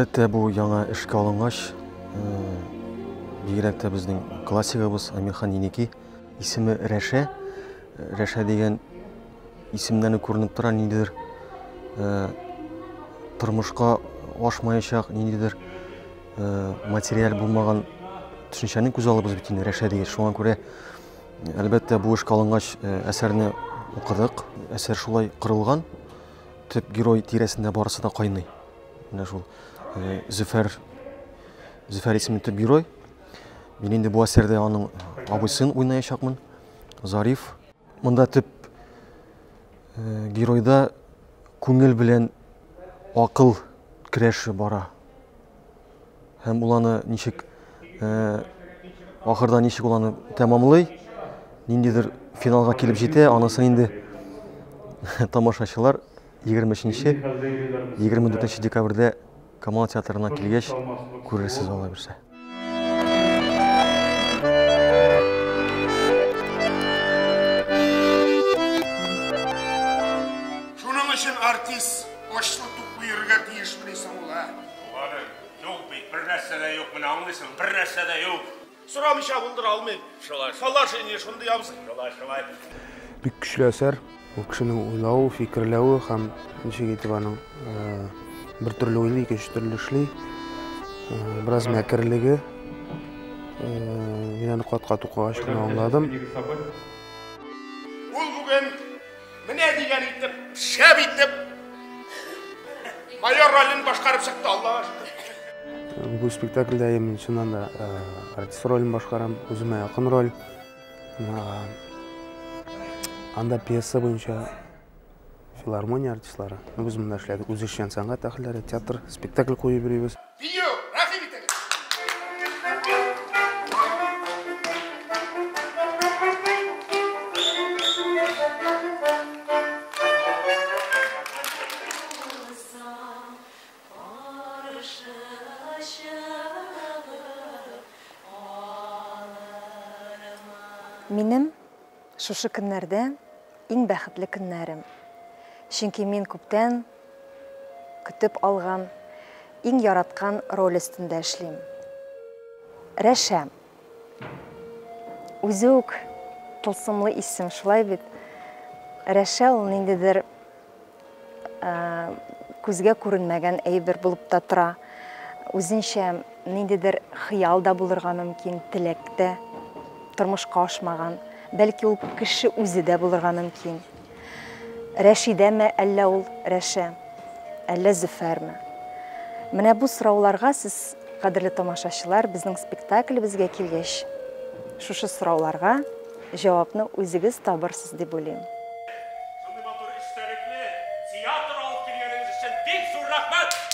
Әлбәттә, бу яңа эшкә алынгач, бигрәк тә безнең классигыбыз Әмирхан Еники исеме Рәшә. Рәшә дигән исемнән үк күренеп тора, ниндидер тормышка ашмаячак, ниндидер материаль булмаган төшенчәне күз алыбыз бит инде Рәшә дигәч. Шуңа күрә, әлбәттә, бу эшкә алынгач, әсәрне укыдык. Әсәр шулай корылган, төп герой тирәсендә барысы да кайный. Менә шул Зөфәр, Зөфәр исемле төп герой. Мин инде бу әсәрдә аның абыйсын уйнаячакмын, Зариф. Монда төп геройда күңел белән акыл көрәше бара. Һәм ул аны ничек ахырда ничек ул аны тәмамлый, ниндидер финалга килеп җитә, анысын инде тамашачылар 23 24 декабрьдә Камал театрына килгәч күрерсез алла бирсә. Шуның өчен артист ачлы-туклы йөрергә тиешмени соң ул, ә? Туганым, юк бит, бер нәрсә дә юк, менә аңлыйсың, бер нәрсә дә юк. Сорамыйча булдыра алмыйм. Шулай. Положение шундый, абзый. Шулай, шулай. Бик көчле әсәр. Ул кешенең уйлавы, фикерләве һәм ничек итеп аның бер төрле уйлый, икенче төрле эшли. Бераз мәкерлеге. Мин аны кат-кат укыгач кына аңладым. Ул бүген менә дигән итеп, шәп итеп майор ролен башкарып чыкты, Аллага шөкер. Бу спектакльдә мин чыннан да артист ролен башкарам, үземә якын роль. Анда пьеса буенча филармония артистлары. Без монда эшләдек, үзешчән сәнгать әһелләре, театр, спектакль куеп йөрибез. Бию, рәхим итегез! Минем шушы көннәрдә иң бәхетле көннәрем. Чөнки мин күптән көтеп алган, иң яраткан роль өстендә эшлим. Рәшә. Үзе үк тылсымлы исем, шулай бит? Рәшә ул ниндидер күзгә күренмәгән әйбер булып та тора. Үзенчә ниндидер хыял да булырга мөмкин, теләк тә тормышка ашмаган. Бәлки ул кеше үзе дә булырга мөмкин. Рәшидәме әллә ул Рәшә, әллә Зөфәрме? Менә бу сорауларга сез, кадерле тамашачылар, безнең спектаклебезгә килгәч, шушы сорауларга җавапны үзегез табырсыз дип уйлыйм. Шундый матур эчтәлекле театр алып килгәнегез өчен бик зур рәхмәт!